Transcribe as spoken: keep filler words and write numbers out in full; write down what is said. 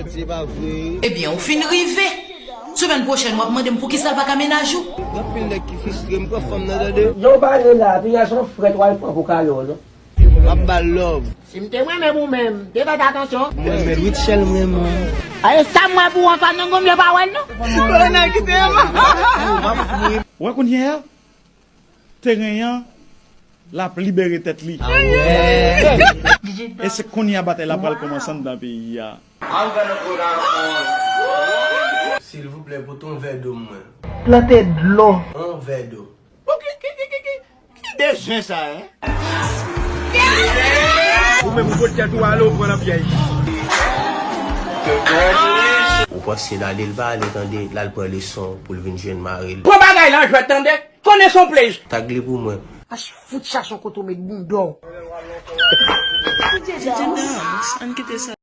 Se pa vre. Ebyen, ou fin rive. Semèn pwochèn, w ap mande m poukisa l pa ka mennaj ou. Gen anpil nèg ki fristre, m pran fanm nan, tande. Jan w pale la, piya son frèt w al pran pou kale w, non? M ap ba l love. Si m te renmen pou mwen, m te fè atansyon. Mwen renmen Rutshelle, mwen renmen. Aye, sa m wè pou Antoine, nan gonm yo pa wè l, non. Kòwona kite m. M ap fouye. Wè kounye a, teren an, l ap libere tèt li. E se kounye a batay la pral kòmanse anndan peyi a. Silvouplè, pote yon vè dlo mwen. Plante dlo. Yon vè dlo. Bon, ki, ki, ki, ki, ki, ki dezwen sa, en? Ou menm ou pot tèt ou ale, ou pran nan pyèj. Ou panse l ale, l pa ale, tande, l al pran leson pou l vin jwenn mari l. Pran bagay lan jwèt, tande. Konnen se yon play. Tag li pou mwen. Ach fout chache yon kote w met bounda w. Ann kite sa.